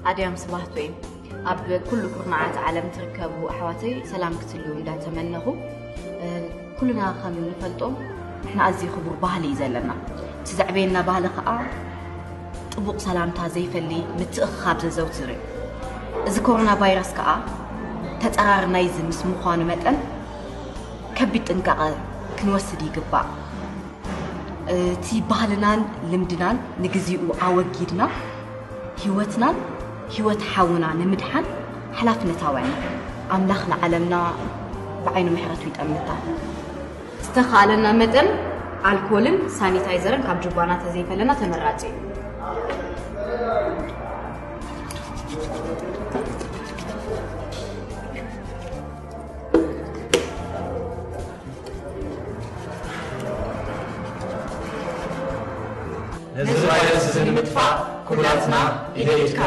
ኣድያም ስባህት ወይም ኣብ ኩሉ ኩርናዓት ዓለም ትርከቡ ኣሕዋተይ ሰላም ክትልዩ እንዳተመነኹ፣ ኩልና ከም ንፈልጦ ንሕና ኣዝዩ ክቡር ባህሊ እዩ ዘለና። እቲ ዘዕበየና ባህሊ ከዓ ጥቡቕ ሰላምታ ዘይፈሊ ምትእኽኻብ ዘዘውትር እዩ። እዚ ኮሮና ቫይረስ ከዓ ተፀራሪ ናይዚ ምስ ምዃኑ መጠን ከቢድ ጥንቃቐ ክንወስድ ይግባእ። እቲ ባህልናን ልምድናን ንግዚኡ ኣወጊድና ህይወትናን ህይወት ሓውና ንምድሓን ሓላፍነታውያን ኢና። ኣምላኽ ንዓለምና ብዓይኑ ምሕረቱ ይጠምታ። ዝተኻለና መጠን ኣልኮልን ሳኒታይዘርን ካብ ጁባና ተዘይፈለና ተመራፂ እዩ። ነዚ ቫይረስ እዚ ንምጥፋእ ኩላትና ኢደ ኢድካ